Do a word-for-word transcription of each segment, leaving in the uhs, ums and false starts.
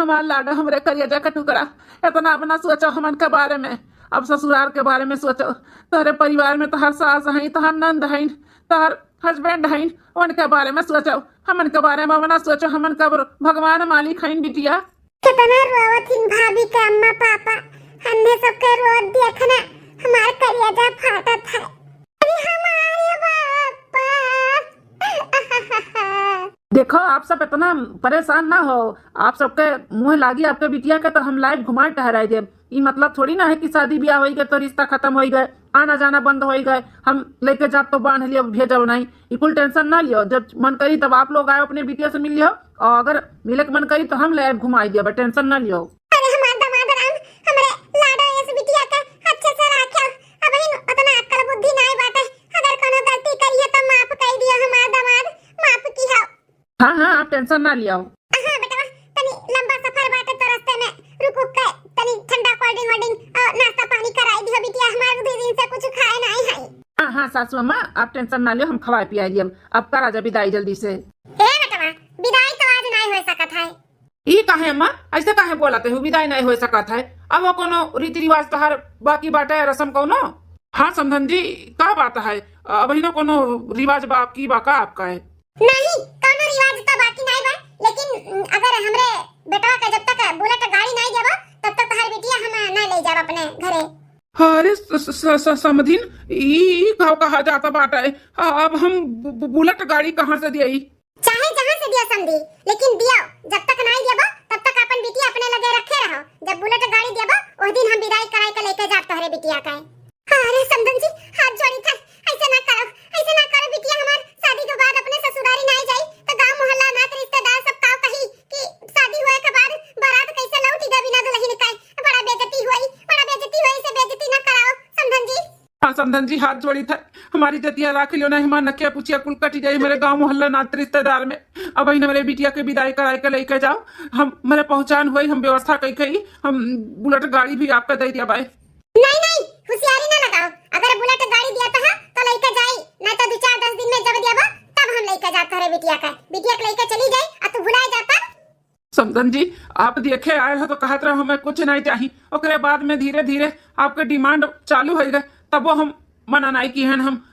हमार लाडो, हमरे करेजा के टुकड़ा, इतना अब ना सोचो हमन के बारे में, अब ससुरार के बारे में सोचो। तोहरे परिवार में तोहर सास हईं, तोहर नंद हईं, तोहर husband हईं, उनके बारे में सोचो, हमन के बारे में अब ना सोचो। हमन के अब भगवान मालिक हईं बिटिया। कितना रोवत हिन भाभी के अम्मा पापा, हमने सबके रोवत देख ना, हमार करेजा फाटत है। अरे हमारे बापा। देखो, आप सब इतना परेशान ना हो, आप सबके मुँह लागी आपके बिटिया के तो हम live घुमाए टहराए देब। ई मतलब थोड़ी ना है कि शादी ब्याह होई गए तो रिश्ता खत्म होई गए, आना जाना बंद होई गए, हम लेके जाब तो बांध लियो, भेजब नहीं, ई कुल tension ना लियो। जब मन करी तब आप लोग आए अपने बिटिया से मिल लियो, और अगर मिले के मन करी तो हम ले आए घुमाई दियो, tension ना लियो। अरे हमार दामाद राम, हमरे लाडो एस बिटिया के अच्छे से राख्यो। अबहिन उतना अक्कल बुद्धि नाई बाटे, अगर कोनो गलती करिए तो माफ कर दियो हमार दामाद, माफ किहो। हाँ हाँ, आप tension ना लियो। हाँ बेटवा, तनी लंबा सफर बाटे तो रास्ते में रुक उक के तनी ठंडा cold drink वोल्ड ड्रिंक और नाश्ता पानी कराई दियो बिटिया, हमार दो दिन से कुछ खाए नाई है। हाँ हाँ सासू अम्मा, आप tension ना लियो, हम खवाए पियाए लियम। अब करा जा विदाई जल्दी से। ए बेटवा, विदाई तो आज नाई हो सकत है। ई काहे अम्मा, ऐसे काहे बोलत हो? विदाई नहीं हो सकत है। अब वो कोनो रीति रिवाज तोहार बाकी बाटे, रसम कोनो? हाँ समधन जी, का बात है? अबहिनो कोनो रिवाज बाकी बा का आपका है? नहीं, कोनो रिवाज तो बाकी नहीं बा, लेकिन अगर हमरे बेटवा के जब तक बुलेट गाड़ी नहीं देबो, तब तक तोहार बिटिया हम नहीं ले जाब अपने घरे। अरे स-, स-, स-, स-, समधिन, ई, ई का कहा जाता बाटे? अब हम बु-, बु-, बुलेट गाड़ी कहाँ से दियाई? चाहे जहाँ से दिया समधी, लेकिन दियो, जब तक नाई देबो, तब तक अपन बिटिया अपने लगे रखे रहो। जब बुलेट गाड़ी देबो, ओह दिन हम विदाई कराई के लेके जाब तोहरे बिटिया के। अरे समधन जी, हाथ जोड़ी था, ऐसे ना करो, ऐसे ना करो बिटिया हमार, शादी के बाद अपने ससुरारी नाई जाई, तो गांव मोहल्ला नात रिश्तेदार सब काव कही कि शादी हुए के बाद बारात कैसे लौटी गई बिना दुल्हन के, बड़ा बेइज्जती हुई, बड़ा बेइज्जती हुई, से बेइज्जती ना कराओ समधन जी। हाँ समधन जी, हाथ जोड़ी था, हमारी जतिया राख लियो ना, हमार नकिया पुछिया कुल कटी जाई मेरे गांव मोहल्ला नात रिश्तेदार में। अबहिन हमरे बिटिया के विदाई कराई के लेके जाओ, हम मेरे पहचान हुई, हम व्यवस्था कई कई, हम बुलेट गाड़ी भी आपका दे दिया बाय। नहीं नहीं, होशियारी ना लगाओ, अगर बुलेट गाड़ी दिया तो हाँ तो लेके जाई, नहीं तो दो चार दस दिन में जब दियाबो तब हम लेके जात तोहरे बिटिया का, बिटिया के लेके चली जाई और तू भुलाए जाता। समधन जी, आप देखे आयल हो तो कहत रहो हमें कुछ नहीं चाही, ओकरे बाद में धीरे धीरे आपके demand चालू हो गए, तब वो हम मना नहीं की हन, हम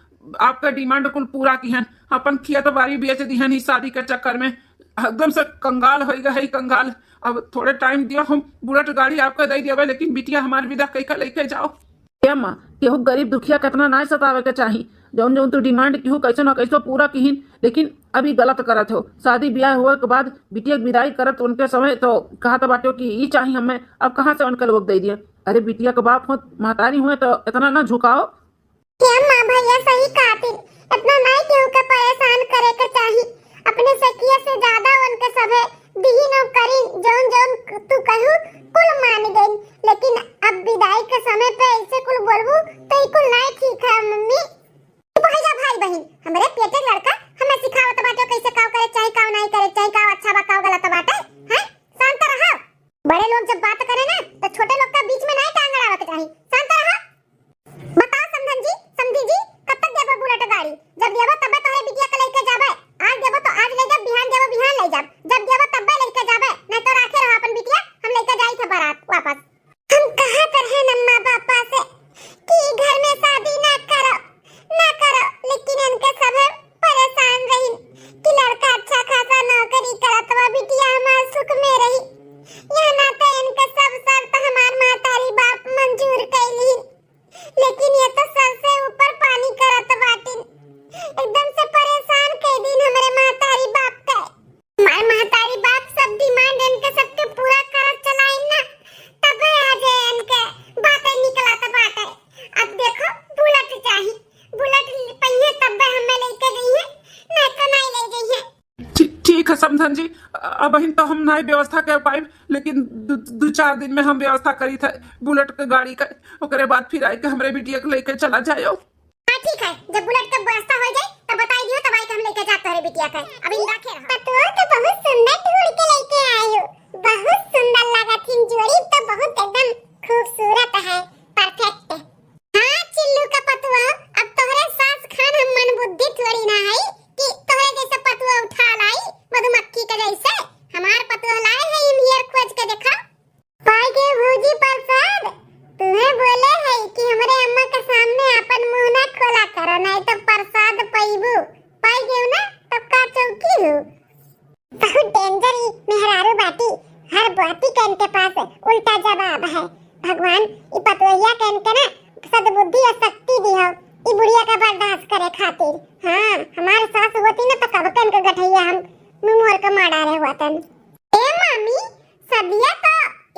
आपका demand कुल पूरा की हन, अपन खेत बाड़ी बेच दी हन इस शादी के चक्कर में, एकदम से कंगाल हो गए है कंगाल। अब थोड़े time दियो, हम बुलेट गाड़ी आपका दे देबे, लेकिन बिटिया हमार विदा कई का लेके जाओ। ए अम्मा, केहू गरीब दुखिया केतना नाय सतावे के चाही। जौन जौन तू demand किहू कैसो ना कैसो पूरा किहिन, लेकिन अभी गलत करत हो। शादी ब्याह हुए के बाद बिटिया के विदाई करत उनके समय तो कहत बाटे कि ई चाही हमें, अब कहाँ से उनके लोग दे दिए? अरे बिटिया के बाप हो, महतारी हुए तो इतना ना झुकाओ। ए अम्मा, भैया सही कहतिन, इतना नाय केहू के परेशान करे के चाही। अपने सखिया से ज्यादा उनके सभे दिहिन और करिन, जौन जौन तू कहू कुल मान गइन, लेकिन अब विदाई के समय पे ऐसे कुल बोलबू तो ई कुल नाय ठीक है मम्मी। चुप हो जा भाई बहिन, हमरे पेटे लड़का हमें सिखावत बाटे कैसे काव करे चाही, काव नाय करे चाही, काव अच्छा बा काव गलत बाटे, हैं? शांत रहो। बड़े लोग जब बात करे ना तो छोटे लोग का बीच में नाय टांग अड़ावे के चाही, शांत रहो। बताओ समधन जी, समधी जी, कब तक देबो बुलेट गाड़ी? जब देबो तबे तोहरे बिटिया के लेके जाबे। आज देबो तो आज ले जाब, बिहान देबो बिहान ले जाब। जब देबो तबे लेके जाबे, नहीं तो राखे रहो अपन बिटिया, हम लेके जाई थे बारात वापस। हम कहत रहे अम्मा पापा से कि घर में शादी ना करो, ना करो, लेकिन इनके सभे परेशान रही कि लड़का अच्छा खासा नौकरी करत बा, बिटिया हमार सुख में रही। यह नाते इनके सब शर्त हमार महतारी बाप मंजूर कैली। लेकिन ये तो सर से ऊपर पानी करत बाटिन। एकदम से परेशान कई दिन हमरे महतारी बाप के। हमार महतारी बाप सब demand इनके सबके पूरा करत चलाइन ना, तबे आज इनके बातें निकलत बाटे। अब देखो, बुलेट चाही, बुलेट पइहे तबे हमें लेके जइहे, नहीं तो नहीं ले जइहे। ठी-, ठीक है समधन जी, अबहिन तो हम नाई व्यवस्था कर पाइब, लेकिन दु, दु चार दिन में हम व्यवस्था करी थे बुलेट के गाड़ी का, ओकरे बाद फिर आइके हमरे बिटिया के लेके चला जायो। हाँ ठीक है, जब बुलेट के व्यवस्था हो जाए तब बताई दियो, तब आइके हम लेके जात तोहरे बिटिया के। अब इन रखे रहो। पतोह तो बहुत सुंदर ढूंढ के लेके आई हो, बहुत सुंदर लगा थी जोड़ी तो, बहुत एकदम खूबसूरत है, perfect। हाँ चिल्लू का पतोह, अब तोहरे सास खान हम मन बुद्धि थोड़ी ना है कि तोहरे जैसे पतोह उठा लाई मधुमक्खी के जैसे। हमार पतोह लाए है इंजीनियर खोज के। बहुत danger ई मेहरारू बाटी, हर बाती के इनके पास उल्टा जवाब है। भगवान ई पतोहिया के इनके ना सद्बुद्धि और शक्ति दिहो, ई बुढ़िया का बर्दाश्त करे खातिर। हाँ, हमार सास होती ना तो कब के इनके गठैया हम मुंह मोर के मार डारे होतन। ए मामी, सदिया तो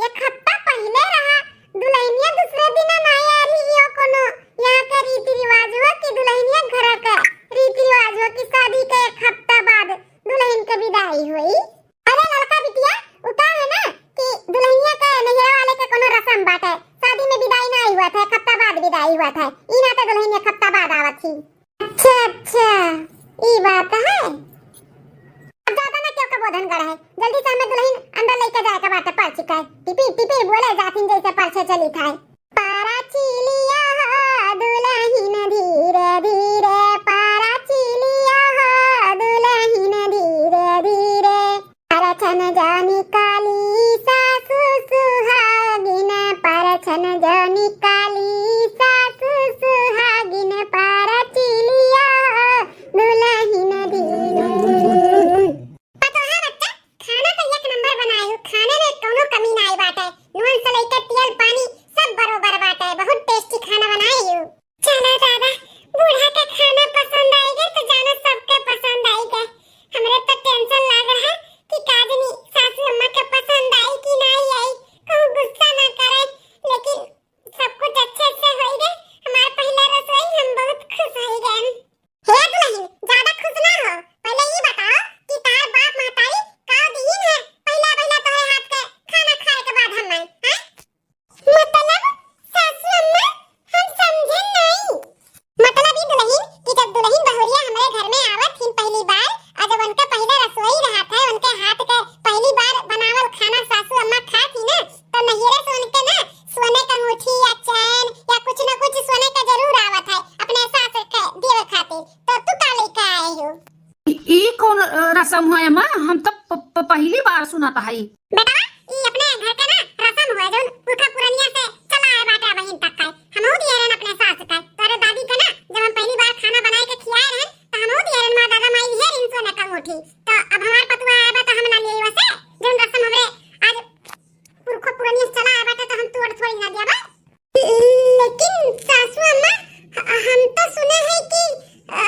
एक हफ्ता पहिले रहा, दुल्हनिया दूसरे दिन ना आ रही हो। कोनो यहाँ के रीति रिवाज हो कि दुल्हनिया घर के रीति रिवाज हो कि शादी के एक हफ्ता बाद दुल्हन के विदाई होई। अरे ललका बिटिया, उ का है ना कि दुल्हनिया के नैहरा वाले के कोनो रसम बाटे, शादी में विदाई ना हुआ था, एक हफ्ता बाद विदाई हुआ था, ई नाते दुल्हन एक हफ्ता बाद आवत ही। अच्छा अच्छा, ई बात है। अब ज्यादा ना केहू के बोधन गढ़ है, जल्दी से हमें दुल्हन अंदर लेके जाए के बाटे, परछी के टिपिर टिपिर बोले जाथिन जैसे परछे चली था। परछी लिया हो दुल्हन धीरे धीरे, परछी लिया हो दुल्हन धीरे धीरे। परछन जानी काली सासु सुहागिन, परछन जानी काली सासु सुहागिन, परछी लिया हो दुल्हन धीरे। पतोहा बच्चा, खाना तो एक नंबर बनाए हो, खाने में कौनो कमी नाई बाटे। नून से लेके तेल पानी सब बरोबर बाटे, बहुत tasty खाना बनाए हो। चलो दादा, बूढ़ा के खाना पसंद आई गए तो जानो सबके पसंद आई गए। हमरे तो tension लाग रहा कि का जानी सासू अम्मा के पसंद आई कि नाई आई, कहूँ गुस्सा ना करे, लेकिन सब कुछ अच्छे से होई गए। हमार पहला रसोई, हम बहुत खुश होई गए। हे दुल्हन, ज्यादा खुश ना हो, पहले ई बताओ कि तार बाप महतारी का दिहिन है पहला पहला तोहरे हाथ के खाना खाए के बाद हमें, हैं? मतलब सासू अम्मा, हम समझे नहीं। मतलब ई दुल्हन कि जब दुल्हन बहुरिया हमरे घर में आवत हिन पहली बार, और जब उनका पहला रसोई रहत है, उनके हाथ के पहली बार बनावल खाना सासू अम्मा खात ही ना, तो नैहरे से उनके ना सोने का अंगूठी या चैन या कुछ ना कुछ सोने का जरूर आवत है अपने सास के देवे खातिर। तो तू का लेके आए हो? ई, ई कौन, अ, रसम है अम्मा? हम तो प-, प-, पहली बार सुनत हई। बेटा, ई अपने घर के ना रसम हुआ, जौन पुरखा पुरनिया से चला आए बाटे अबहिन तक का। हमहू दिए रहन अपने सास का। तोरे दादी के ना, जब हम पहली बार खाना बनाए के खियाए रहन, तो हमहू दिए रहन, माँ दादा माई दिए रहन सोने का अंगूठी। तो अब हमार पतुआ आए बा, तो हम ना लिए वैसे, जौन रसम हमरे आज पुरखा पुरनिया से चला आए बाटे, तो हम तोड़ थोड़ी ना दिया बा। लेकिन सासू अम्मा, ह-, हम तो सुने हैं कि, अ,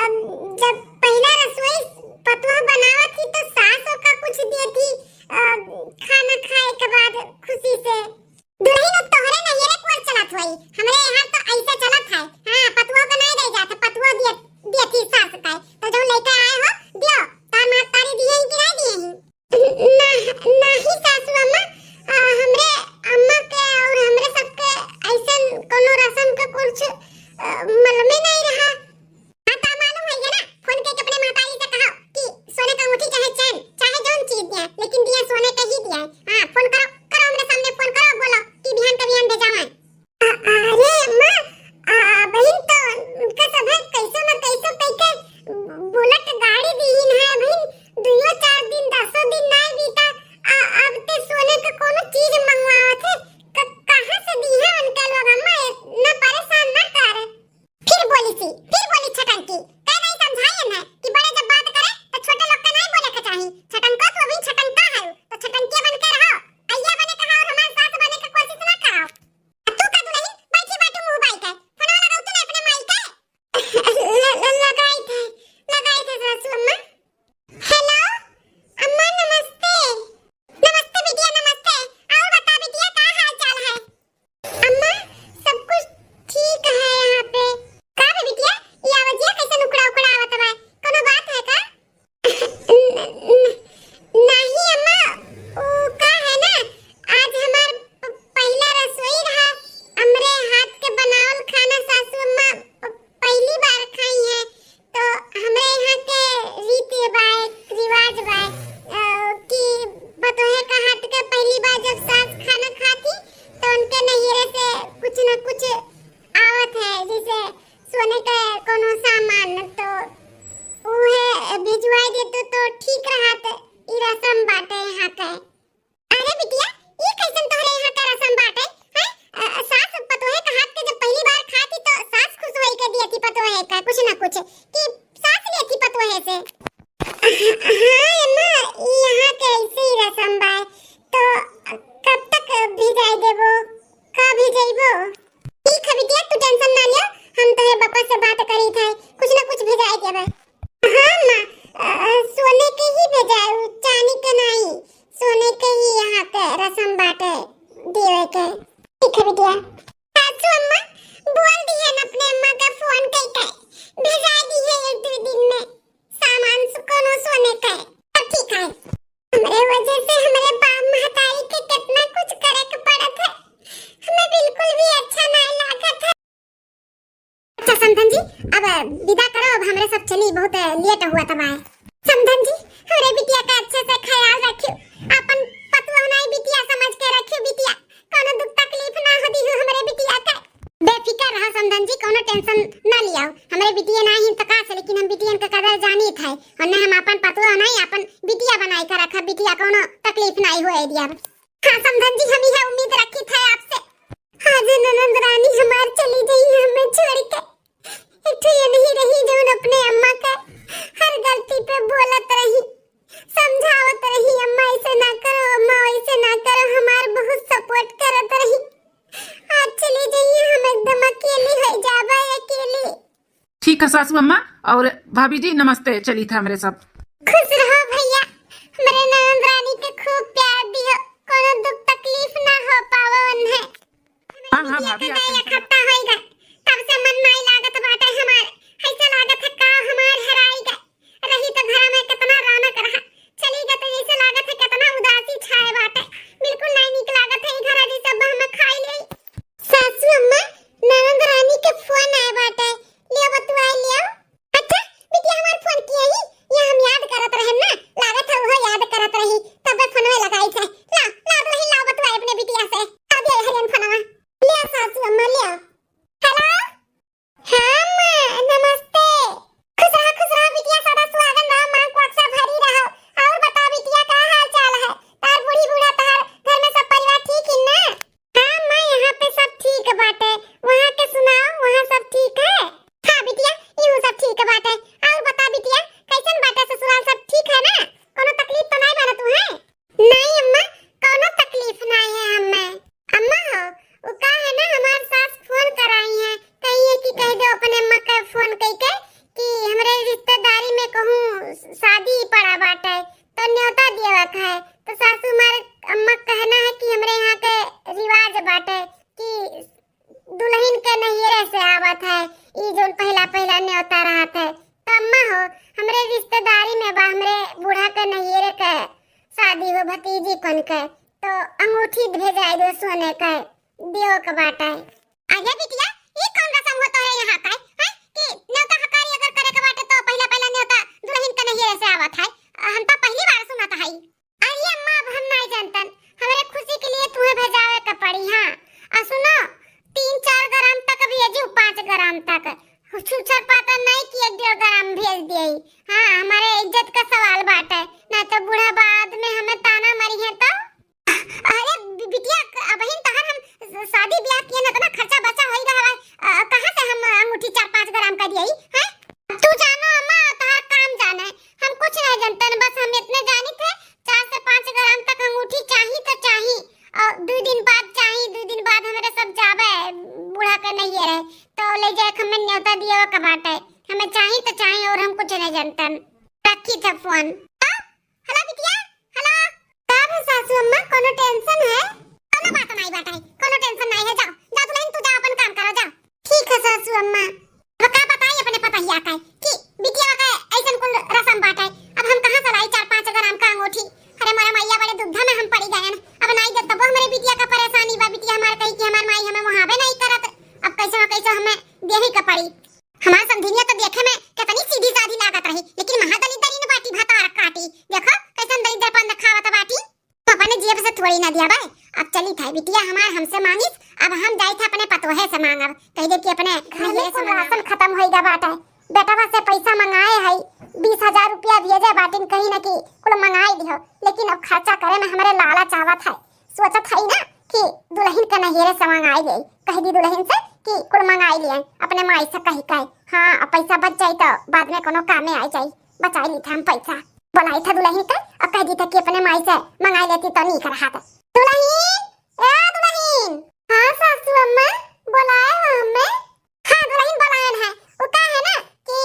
जब पहला रसोई पतोह बनावत थी तो सास ओका कुछ देती, अ, खाना खाए के बाद खुशी से। दुल्हन अब तोहरे नैहरे कुआर चलत होई, हमरे यहाँ तो ऐसे चलत है। हाँ, पतोह के नहीं दे जात, पतोह दिए, दिए थी सास का। तो जो लेके आए हो, दियो, तार महतारी दिए हैं कि नहीं दिए हैं? ना, नाही सासू अम्मा, अ, हमरे अम्मा के और हमरे सबके ऐसन कोनो रसम के कुछ, अ, मालूमे नहीं रहा। हाँ, तो मालूम है ये ना, फोन करके अपने महतारी से कहो कि सोने का अंगूठी चाहे चैन, चाहे जौन चीज दिया, लेकिन दिया सोने का ही दिया है। हाँ, फोन करो, करो हमरे सामने फोन करो, बोलो कि बिहान का बिहान भेजावा। अ-, अरे अम्मा, अ, बहिन तो उनका सब है, कैसो न कैसो कइके बुलेट गाड़ी दीहिन है बहिन, दुइयो चार दिन, दसो दिन नाय बीता, अ-, अब ते सोने के कोनो चीज मंगवावत है, क-, कहाँ से दीहे उनका लोग अम्मा, इतना परेशान ना कर। फिर बोली सी, फिर बोली छटंकी, कह नहीं समझाई है कि बड़े जब बात करे तो छोटे लोग का नहीं बोले के चाही। छटंको तू अभी छटंका है, तो छटंकिया बन के रहो, अइया बने कहा और हमारे सास बने के कोशिश ना करो। तू का दुल्हन बैठी बाटू मुंह बाई के, फोनवा लगाऊ तू ना अपने माई के। ल-, ल-, लगाई थे, लगाई थे सासू अम्मा। हेलो, अम्मा नमस्ते। नमस्ते बिटिया, नमस्ते। और बता बिटिया, का हाल चाल है? अम्मा, सब कुछ ठीक है यहाँ पे। का रे बिटिया, ये आवाजिया कैसे उकड़ा उकड़ा आवत बा? कोनो बात है का? न-, न-, नहीं अम्मा, वो का है ना, आज हमार प-, पहला रसोई रहा, हमरे हाथ के बनावल खाना सासू अम्मा प-, पहली बार खाई है, तो हमरे यहाँ के रीति बा, एक रिवाज बा, अ, कि पतोहे का हाथ के पहली बार जब सास खाना खाती, तो उनके नैहरे से कुछ न कुछ आवत है, जैसे सोने के कोनो सामान, तो उहे भिजवाई देतू तो ठीक रहत। ई रसम बाटे यहाँ के। अरे बिटिया, ई कैसन तोहरे यहाँ के रसम बाटे, हैं? अ, सास पतोहे के हाथ के जब पहली बार खाती तो सास खुश होई के दियती पतोहे का कुछ ना कुछ, कि सास लेती पतोहे से। हाँ अम्मा, ई यहाँ ऐसे ही रसम बाय, तो कब तक भिजाई देबो? का भिजइबो? ठीक है बिटिया, तू tension ना लिया, हम तोहे पापा से बात करी थे, कुछ ना कुछ भिजाई देबे। हाँ माँ, अ, सोने के ही भेजाए, उ चांदी के नहीं, सोने के ही यहाँ के रसम बाटे देवे के। ठीक है बिटिया। सासू अम्मा, बोल दिए न अपने अम्मा के फोन कई के, भेजा दिए एक दो दिन में सामान सु-, कोनो सोने के। तब ठीक है। हमरे वजह से हमरे बाप महतारी के कितना कुछ करे के पड़त है, हमें बिल्कुल भी अच्छा नहीं लागत है। अच्छा समधन जी, अब विदा करो, अब हमरे सब चली, बहुत late हुआ तब आए। समधन जी, हमरे बिटिया का अच्छे से ख्याल रखियो, अपन पतुआ नाई बिटिया समझ के रखियो बिटिया, कोनो दुख तकलीफ ना हो दियो हमरे बिटिया का। बेफिकर रहो समधन जी, कोनो tension ना लियाओ, हमरे बिटिया ना ही तो का से, लेकिन हम बिटियन के कदर जानी थे, और न हम अपन पतुआ नाई अपन बिटिया बनाई के रखा, बिटिया कोनो तकलीफ ना होए दिया। हाँ समधन जी, हम यह उम्मीद रखी थे आपसे। आज ननद रानी हमार चली गई हमें छोड़ के। एक ठो ये नहीं रही जौन अपने अम्मा के हर गलती पे बोलत रही, समझावत रही, "अम्मा ऐसे ना करो, अम्मा वैसे ना करो," हमार बहुत support करत रही। आज चली जाइए, हम एकदम अकेली हो जाबे, अकेली। ठीक है सासू अम्मा और भाभी जी, नमस्ते। चली था हमरे सब। खुश रहो भैया, हमरे ननद रानी के खूब प्यार दियो, कोनो दुख तकलीफ ना हो पावे उन्हें। हाँ, हाँ, भाभी, आप tension इकट्ठा होइगा, तब से मन नाई लागत बाटे हमार। ऐसा लागत है का हमार हेराई गए। रही तो घर में कितना रौनक रहा, चली गए तो ऐसे लागत है कितना उदासी छाए बाटे। बिल्कुल नाई नीक लागत है ई घर, अजी सब हमें खाई ले। सासू अम्मा, ननद रानी के फोन आए बाटे, लियो बतुआई लियो। अच्छा, बिटिया हमार फोन किए ही, ये हम याद करत रहन ना, लागत है वो याद करत रही, तबे फोनवे लगाई थे। ला, ला दुल्हन, लाओ बतुआई अपने बिटिया से। कर दिया हरियन फोनवा। लियो सासू अम्मा, लियो। हेलो? हाँ माँ, नमस्ते। खुश रहो, खुश रहो बिटिया, सदा सुहागन रहो, माँ को अक्सर भरी रहो। और बता बिटिया, का हाल चाल है? तार बूढ़ी बूढ़ा, तार घर में सब परिवार ठीक ही ना? हाँ माँ, यहाँ पे सब ठीक बाटे। वहाँ के सुनाओ, वहाँ सब ठीक है? हाँ बिटिया, इहू सब ठीक बाटे। और बता बिटिया, कैसन बाटे ससुराल, सब ठीक है ना? कोनो तकलीफ तो नाई बा ना तुहे? नहीं अम्मा, कोनो तकलीफ नाई है हमें। अम्मा हो, उ का है ना, हमार सास फोन कराई है, कही है कि कह दो अपने अम्मा के फोन कई के कि हमरे रिश्तेदारी में कहूँ शादी पड़ा बाटे, तो न्योता देवे के है। तो सासू मार अम्मा कहना है कि हमरे यहाँ के रिवाज बाटे कि दुल्हन के नैहरे से आवत है, ई जोन पहिला पहिला न्योता रहत है। तो अम्मा हो, हमरे रिश्तेदारी में बा, हमरे बूढ़ा के नैहरे के शादी हो भतीजी कन के, तो अंगूठी भेजाई दो सोने के, दियो के बाटे। अरे बिटिया, ई कौन रसम होत है यहाँ का, हैं? कि न्योता हकारी अगर करे के बाटे तो पहिला पहिला न्योता दुल्हन के नैहरे से आवत है। हम तो पहली बार सुनत हई। अरे अम्मा, अब हम नाई जानतन, हमरे खुशी के लिए तुम्हें भेजावे के पड़ी। हाँ, आ सुनो, तीन चार ग्राम तक भेजू, पाँच ग्राम तक, छुछर पातर नहीं कि एक डेढ़ ग्राम भेज दिए। हाँ, हमारे इज्जत का सवाल बाटे, ना तो बूढ़ा बाद में हमें ताना मारी है तो। अरे बि-, बिटिया, अबहिन तहर हम शादी ब्याह किए न, इतना खर्चा बर्चा होई रहा है, अ, कहाँ से हम अंगूठी चार पाँच ग्राम का दिए, हैं? तू जानो अम्मा, तोहार काम जाने, हम कुछ नहीं जानते न, बस हम इतने जानी थे, चार से पाँच ग्राम तक अंगूठी चाही तो चाही, और दो दिन बाद चाही, दो दिन बाद हमरे सब जाबे बूढ़ा के नैहरे, तो ले जाए के हमें न्योता दिए के बाटे, हमें चाही तो चाही और हम कुछ नहीं जानते। रखी थे फोन। हेलो बिटिया, हेलो। का भा सासू अम्मा, कोनो tension है? कोनो बात नाई बाटे, कोनो tension नाई है, जाओ, जाओ दुल्हन, तू जा अपन काम करो, जाओ। ठीक है सासू अम्मा। अब का बताई अपने पतहिया का कि बिटिया का ऐसन कुल रसम बाटे, अब हम कहाँ से लाई चार पाँच ग्राम का अंगूठी? अरे मोरे मैया, बड़े दुविधा में हम पड़ी गए हैं, अब नाई जब तबो हमरे बिटिया का परेशानी बा, बिटिया हमार कही कि हमार माई हमें वहाँ बे नहीं करत, अब कैसे न कैसे हमें देही का पड़ी। हमार समधिनिया तो देखे में कितनी सीधी साधी लागत रही, लेकिन महा दलिद्दरिन बाटी भतार काटी। देखो कैसन दलिद्दरपन देखावत बाटी। तो अपने जेब से थोड़ी ना दिया बाय। अब चली था बिटिया हमार हमसे मांगिस, अब हम जाई था अपने पतोहे से मांगब। कह दे कि अपने घर में नैहरे से कुल मांगब। राशन खत्म होई गा बाटे। बेटवा से पैसा मंगाए है, बीस हजार रुपया भेजे बाटिन, कही ना कि कुल मंगाई दियो, लेकिन अब खर्चा करे में हमरे लालच आवत है। सोचत हई ना कि दुल्हन के नैहरे से मंगाई ले, कह दी दुल्हन से कि कुल मंगाई लिए अपने माई से कही के। हाँ, अब पैसा बच जाई तो बाद में कोनो कामे आई जाई, बचाई ली थे हम पैसा। बोलाई था दुलहिन के, अउ कह दी था कि अपने माई से मंगाई लेती तो नीक रहा था। दुलहिन, ए दुलहिन। हाँ सासू अम्मा, बोलाए हो हमें? हाँ दुलहिन, बोलायन है। वो का है ना कि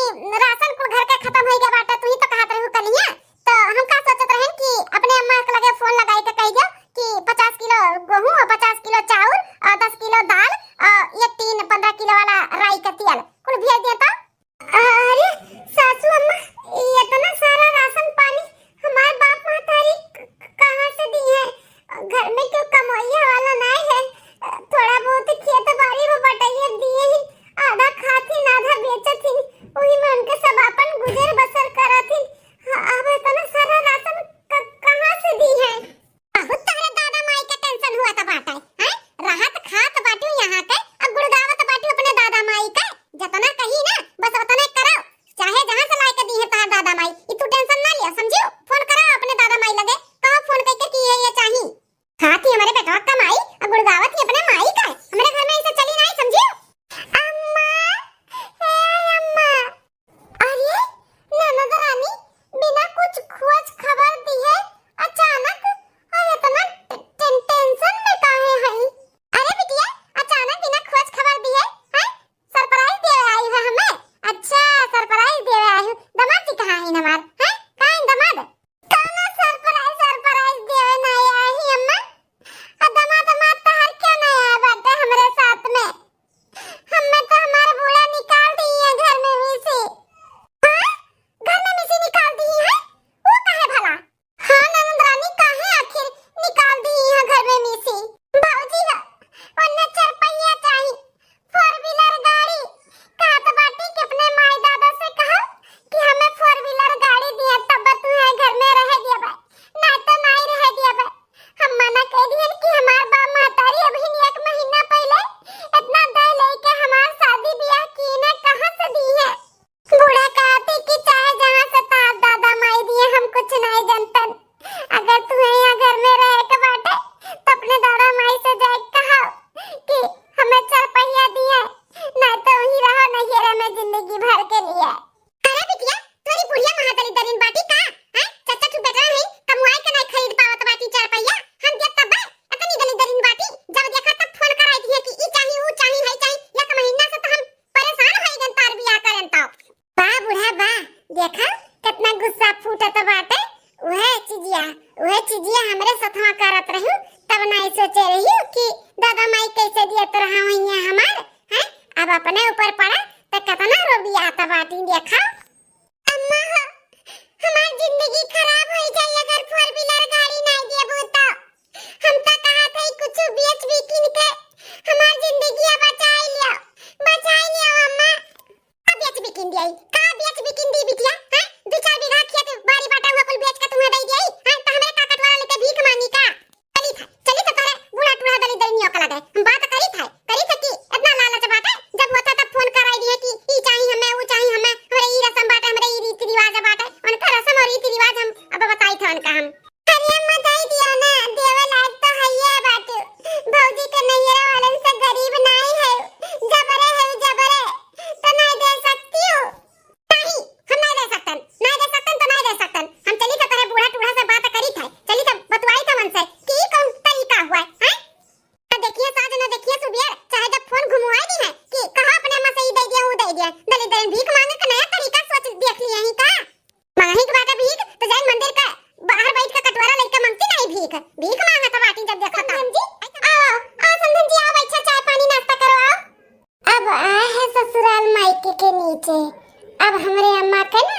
राशन कुल घर के खतम होइ गया बाटे, तू ही तो कहत रहू कलिया, तो हम का सोचत रहन कि अपने अम्मा के लगे फोन लगाई के कह दियो कि पचास किलो गेहूं अउ पचास किलो चाउर अउ दस किलो दाल अउ ये तीन पन्द्रह किलो वाला राई के तेल कुल भेज दिया तो। अरे सासू अम्मा, ये इतना सारा राशन पानी हमार बाप महतारी क-, क-, कहाँ से दी है? घर में क्यों कमवैया वाला नाय है? थोड़ा बहुत खेत बाड़ी में बटैया दिए ही, आधा खात ही, आधा बेचत ही, वही में उनके सब अपन गुजर बसर करत ही। हाँ, अब इतना सारा राशन क-, कहाँ से दी है? बहुत तोहरे दादा माई के टेंशन हुआ त बाटे, हैं? रहत खात बाटू यहाँ के, अब गुड़गावत बाटू अपने दादा माई के। जतना कही ना, बस उतने करो। चाहे जहाँ से लाए के दी है तोहार दादा माई, ई तू टेंशन ना लिया, समझियो? फोन करो अपने दादा माई लगे, कहो फोन करके कि ये, ये चाही। खात ही हमारे बेटवा कमाई, अब गुड़गावत ही अपने माई के। हमारे घर में ऐसे चली नहीं, समझियो? अम्मा, हे अम्मा। अरे, ननद रानी, बिना कुछ खोज खबर दिए अचानक और इतना टे-, टे-, टेंशन में काहे हई? अरे बिटिया, अचानक बिना खोज खबर दिए, हैं? सरप्राइज देवे आई हो हमें? अच्छा, सरप्राइज देवे आई हो। दामाद जी कहाँ हैं हमार? हैं? कहाँ हैं दामाद? कौनो सरप्राइज, सरप्राइज देवे नहीं आई अम्मा। आ दामाद, दामाद तोहार क्यों नहीं आया बाटे हमरे साथ में? हमें तो हमार बूढ़ा निकाल दी है घर में में से। हाँ? घर में में से निकाल दी है? वो काहे भला? हाँ ननद रानी, काहे आखिर निकाल दी है घर में में से? भौजी है, उन्हें चरपैया चाही, फोर व्हीलर गाड़ी। कहत बाटी कि अपने माई दादा से कहो कि हमें फोर व्हीलर गाड़ी दिया, तब तुम्हें घर में रह दिया बा, ना तो नहीं रह दिया बा। हम मना कह दिहन कि हमार बाप महतारी अभी एक महीना पहले इतना दे लेके हमार शादी ब्याह कीने कहाँ से दी है? बूढ़ा कहते कि चाहे जहाँ से तार दादा माई दिए, हम कुछ नहीं जानतन। अगर तुम्हें यहाँ घर में रहे के बाटे, तो अपने दादा माई से जाए कहो कि हमें चार पहिया दिए, नहीं तो वहीं रहो नैहरे में जिंदगी भर के लिए। अरे बिटिया, तोरी बुढ़िया महादलिद्दरिन बाटी का? हैं? चार चार ठो बेटवा है, कमुआई के नहीं खरीद पावत बाटी चार पहिया। हम दिया तब बे, इतनी दलिद्दरिन बाटी। जब देखा तब फोन कराई दिए कि ई चाही, ऊ चाही, है चाही। एक महीना से तो हम परेशान होई गन तार बियाह करन तो। बा बूढ़ा बा, देखा कितना गुस्सा फूटत बाटे। उहे चिजिया, उहे चिजिया हमरे सथवा करत रहू, तब नाई सोचे रहू कि दादा माई कैसे दियत रहा होइया हमार, हैं? अब अपने ऊपर पड़ा त कितना रोबियात बाटी, देखा। अम्मा हो, हमार जिंदगी खराब होई जाई अगर फोर व्हीलर गाड़ी नाई देबू तो। हम तो कहत हई कुछ बेच बिकिन के हमार जिंदगिया बचाई लियो, बचाई लियो अम्मा। का बेच बिकिन दियाई? का बेच बिकिन दी बिटिया? हैं? दू चार बीघा खेत बाड़ी बाटा हुआ कुल बेच के तुम्हें दे दियाई? हैं? तो हमरे का कटवारा लेके भीख मांगी का? चली था, चली तो तोरे बूढ़ा टूढ़ा दलिद्दरिनियो का लगे। हम बात करी था, करी था कि इतना लालच बाटे, जब होता तब फोन कराई दिए कि ई चाही हमें, ऊ चाही हमें, हमरे ई रसम बाटे, हमरे ई रीति रिवाज बाटे। उनका रसम और रीति रिवाज हम अब बताई था उनका हम। अरे अम्मा, दे दिया ना, देवे लायक तो हइये बाटे। भौजी के नैहरा वालन से गरीब नाई है, जबरे है, जबरे। तो नहीं दे सकती हूँ। नहीं, हम नहीं दे सकतन, नहीं दे सकतन तो नहीं दे सकतन। हम चली तो तोरे बूढ़ा टूढ़ा से बात करी था, चली तो बतवाई था उनसे कि ई कौन तरीका हुआ है, हैं? तो देखिए साँझ न देखिए सुबेर, चाहे जब फोन घुमवाई दी है कि कहा अपने अम्मा से ई दे दिया, ऊ दे दिया। दलिद्दरिन भीख मांगे का नया तरीका सोच देख लिए ही का? मांगही के बाटे भीख, तो जाई मंदिर का बाहर बैठ के कटोरा लेके मांगती नहीं भीख। भीख मांगत बाटी जब देखो तब। समधन जी, आओ, आओ समधन जी, आओ, बैठा, चाय पानी नाश्ता करो, आओ। अब आए हैं ससुराल मायके के नीचे, अब हमरे अम्मा के ना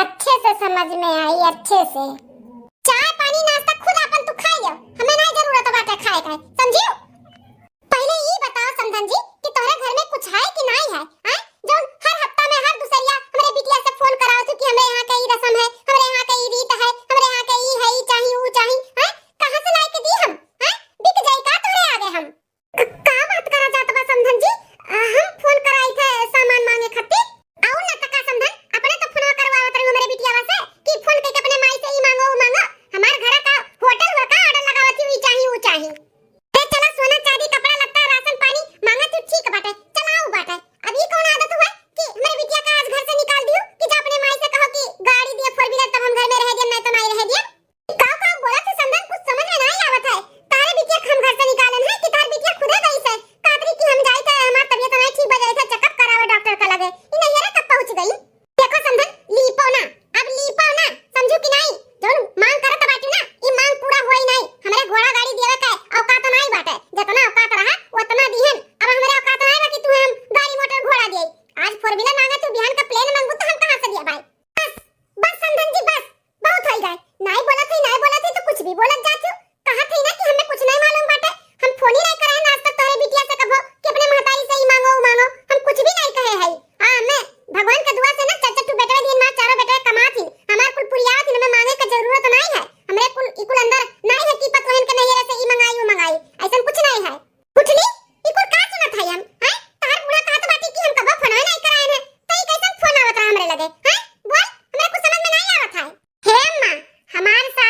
अच्छे से समझ में आई, अच्छे से। चाय पानी नाश्ता खुद आपन तू खाई लो, हमें नहीं जरूरत बाटे खाए के, समझियो? पहले ई बताओ समधन जी कि तोहरे घर में कुछ है कि नाई है, हैं? जौन हर हफ्ता में हर दूसरिया हमरे बिटिया से फोन करावत हो कि हमरे यहाँ के ई रसम है, हमरे यहाँ के ई रीत है, हमरे यहाँ के ई है, ई चाही, ऊ चाही, हैं? कहाँ से लाए के दी हम, हैं? बिक जाई का तोहरे आगे हम? क-, का बात करा जात बा समधन जी? अ, हम फोन कराई थे सामान मांगे खातिर। और ना त का समधन, अपने तो फोनवा करवावत रहू हमरे बिटियावा से कि फोन करके अपने माई से ई मांगो, ऊ मांगो। हमार घर का होटल हुआ का, ऑर्डर लगावत ही, ई चाही, ऊ चाही। ए, चला, सोना, चांदी, कपड़ा लत्ता, राशन पानी मांगा तू ठीक बाटे, चलाऊ बाटे। अब ई कौन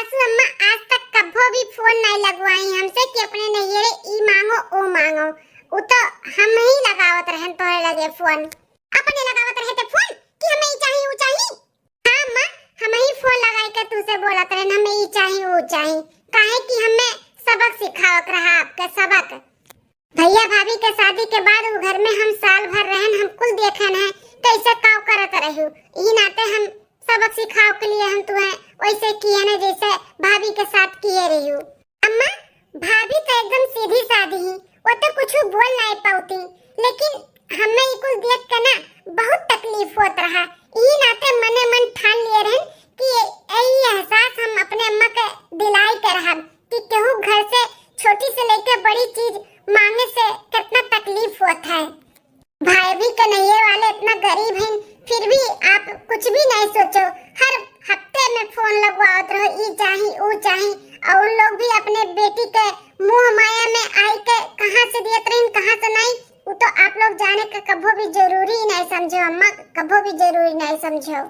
सासू अम्मा आज तक कभो भी फोन नाहीं लगवाई हमसे कि अपने नैहरे ई मांगो, ओ मांगो। उ तो हम ही लगावत रहन तोहरे लगे फोन। अपने लगावत रहे थे फोन कि हमें ई चाही, उ चाही। हाँ अम्मा, हम ही फोन लगाई के तुसे बोलत रहन, हमें ई चाही, उ चाही। काहे कि हमें सबक सिखावक रहा आपके, सबक। भैया भाभी के शादी के बाद उ घर में हम साल भर रहन, हम कुल देखन है कैसे काव करत रहू। ई नाते हम सबक सिखाव के लिए हम तुहे वैसे किए न जैसे भाभी के साथ किए रहू। अम्मा, भाभी तो एकदम सीधी सादी ही, वो तो कुछ बोल नाहीं पावती, लेकिन हमें ई कुल देख के ना बहुत तकलीफ होत रहा। ई नाते मने मन ठान लिए रहन कि यही एहसास हम अपने अम्मा के दिलाई के रहब कि केहू घर से छोटी से लेके बड़ी चीज मांगे से कितना तकलीफ होत है। भाभी के नैहरे वाले इतना गरीब हैं, फिर भी आप कुछ भी नाहीं सोचो। हर हफ्ते में फोन लगवावत रहो, ई चाही, उ चाही, और उन लोग भी अपने बेटी के मोह माया में आई के कहाँ से दियत रहिन, कहाँ से नाहीं, उ तो आप लोग जाने का कभो भी जरूरी नाहीं समझो अम्मा, कभो भी जरूरी नाहीं समझो।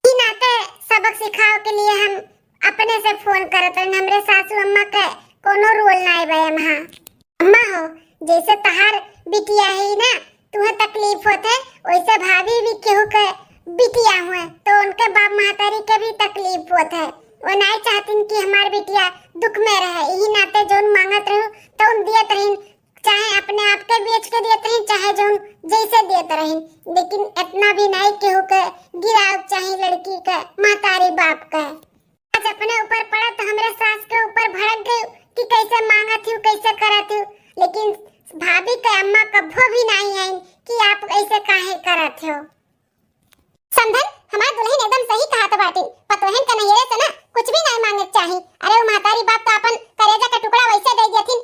ई नाते सबक सिखाव के लिए हम अपने से फोन करत रहन, हमरे सासू अम्मा के कोनो रोल नाहीं बा एम्हा। अम्मा हो, जैसे तहार बिटिया है ना, तुहे तकलीफ होत है, वैसे भाभी भी केहू के बिटिया हुए, तो उनके बाप महतारी के भी तकलीफ होत है। वो नाहीं चाहतिन कि हमार बिटिया दुख में रहे, यही नाते जौन मांगत रहू, तौन दियत रहिन, चाहे अपने आप के बेच के दियत रहिन, चाहे जौन जैसे दियत रहिन, लेकिन इतना भी नाहीं केहू के गिराव चाही लड़की के महतारी बाप के। आज अपने ऊपर पड़ा तो हमरे सास के ऊपर भड़क गई कि कैसे मांगत हूँ, कैसे करत हूँ, लेकिन भाभी के अम्मा कभो भी नाहीं आइन कि आप ऐसे काहे करत हो। समधन, हमार दुल्हन एकदम सही कहत बाटिन, पतोहन के नैहरे से ना कुछ भी नाहीं मांगे के चाही। अरे उ महतारी बाप तो अपन करेजा के टुकड़ा वैसे दे दियथिन,